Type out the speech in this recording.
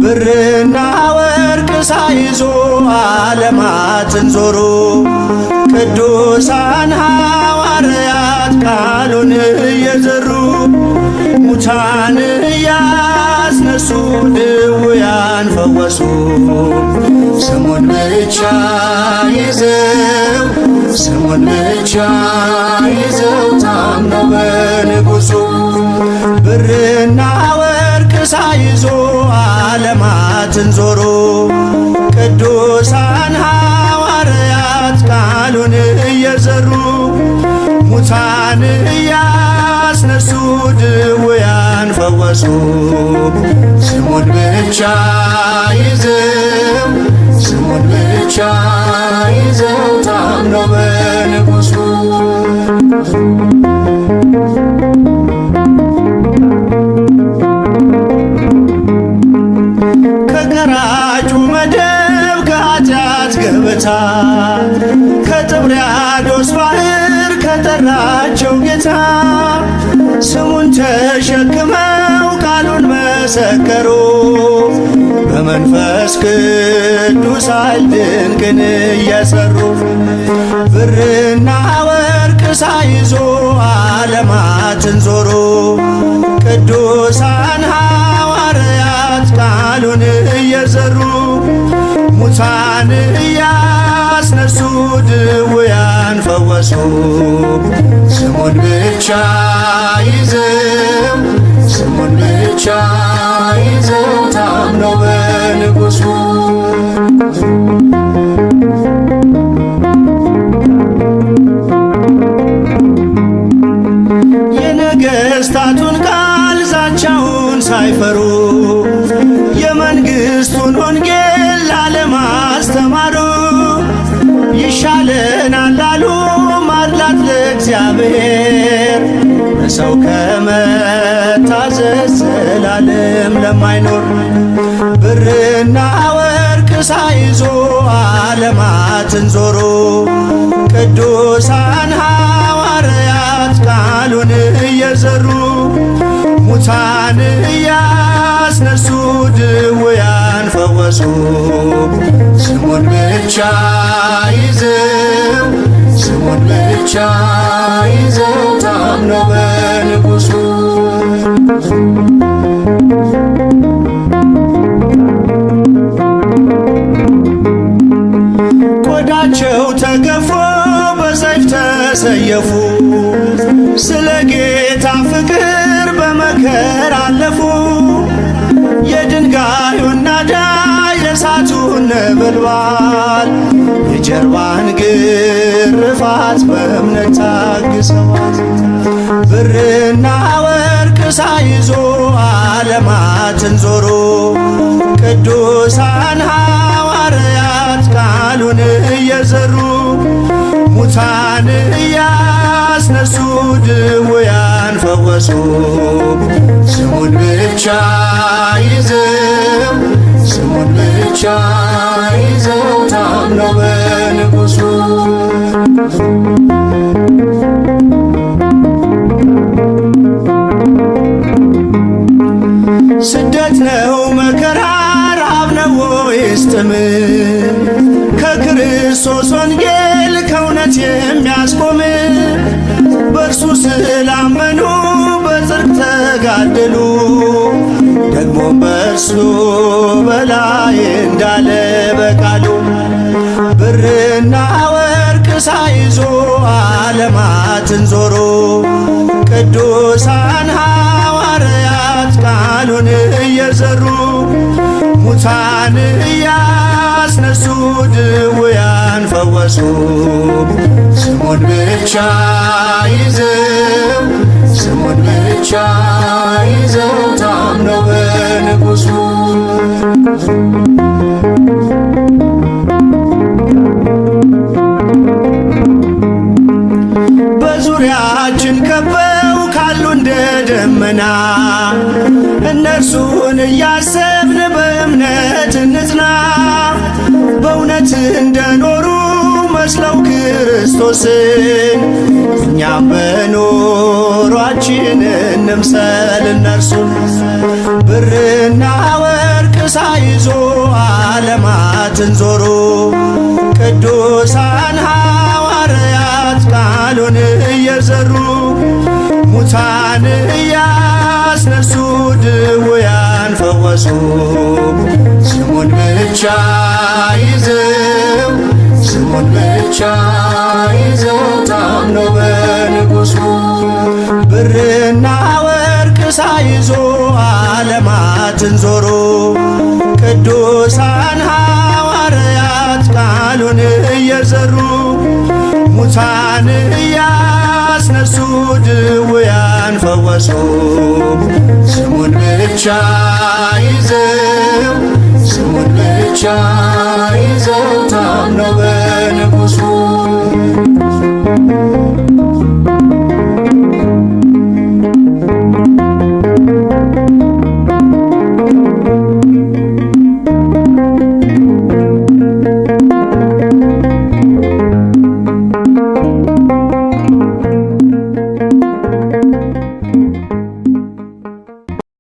ብርና ወርቅ ሳይዙ ዓለማትን ዞሩ፣ ቅዱሳን ሐዋርያት ቃሉን እየዘሩ፣ ሙታን እያስነሱ ድውያን ፈወሱ። ስሙን ብቻ ይዘው፣ ስሙን ብቻ ይዘው ታምነው በንጉሡ፣ ብርና ወርቅ ሳይዙ ዓለማትን ዞሩ፣ ቅዱሳን ሐዋርያት ቃሉን እየዘሩ፣ ሙታን እያስነሱ ድውያን ፈወሱ። ስሙን ብቻ ይዘው፣ ስሙን ብቻ ይዘው ታምነው በንጉሡ። ከቀራጩ መደብ ከኃጢአት ገበታ፣ ከጥብርያዶስ ባህር ከጠራቸው ጌታ፣ ስሙን ተሸክመው ቃሉን መሰከሩ፣ በመንፈስ ቅዱስ ኃይል ድንቅን እየሰሩ። ብርና ወርቅ ሳይዙ ዓለማትን ዞሩ፣ ቅዱሳን ሐዋርያት ቃሉን እየዘሩ፣ ሙታን እያስነሱ ድውያን ፈወሱ። ስሙን ብቻ ይዘው፣ ስሙን ብቻ ይዘው ታምነው በንጉሡ። የነገሥታቱን ቃል ዛቻውን ሳይፈሩ የመንግሥቱን ወንጌል ለዓለም አስተማሩ። ይሻለናል አሉ ማድላት ለእግዚአብሔር፣ ለሰው ከመታዘዝ ዘላለም ለማይኖር። ብርና ወርቅ ሳይዙ ዓለማትን ዞሩ፣ ቅዱሳን ሐዋርያት ቃሉን እየዘሩ፣ ሙታን እያስነሱ ድውያን ፈወሱ። ስሙን ብቻ ይዘው፣ ስሙን ብቻ ይዘው ታምነው በንጉሡ። ቆዳቸው ተገፎ በሰይፍ ተሰየፉ፣ ስለ ጌታ ፍቅር በመከራ አለፉ። የድንጋዩን ናዳ የእሳቱን ነበልባል፣ የጀርባን ግርፋት በእምነት ታግሰዋል። ብርና ወርቅ ሳይዙ ዓለማትን ዞሩ፣ ቅዱሳን ሐዋርያት ቃሉን እየዘሩ፣ ሙታን እያስነሱ ድውያን ፈወሱ። ስሙን ብቻ ይዘው፣ ስሙን ብቻ ይዘው ታምነው በንጉሡ። ስደት ነው መከራ ረሃብ ነው ወይስ ጥም፣ ከክርስቶስ ወንጌል ከእውነት የሚያስቆም? በእርሱ ስላመኑ በጽድቅ ተጋደሉ፣ ደግሞም በእርሱ በላይ እንዳለ በቃሉ። ብርና ወርቅ ሳይዙ ዓለማትን ዞሩ፣ ቅዱሳን ሐዋርያት ቃሉን እየዘሩ፣ ሙታን እያስነሱ ድውያን ፈወሱ። ስሙን ብቻ ይዘው፣ ስሙን ብቻ ይዘው ታምነው በንጉሡ። ዙሪያችን ከበው ካሉ እንደ ደመና እነርሱን እያሰብን በእምነት እንጽና። በእውነት እንደኖሩ መስለው ክርስቶስን እኛም በኑሯችን እንምሰል እነርሱን። ብርና ወርቅ ሳይዞ ዓለማትን ዞሩ ቅዱሳን ሐዋርያት ቃሉን እየዘሩ ሙታን እያስነሱ ድውያን ፈወሱ። ስሙን ብቻ ይዘው ስሙን ብቻ ይዘው ታምነው በንጉሱ ብርና ወርቅ ሳይዞ ዓለማትን ዞሩ ቅዱሳን ሐዋርያት ቃሉን እየዘሩ ሙታን እያስነሱ ድውያን ፈወሱ። ስሙን ብቻ ይዘው ስሙን ብቻ ይዘው ታምነው በንጉሱ።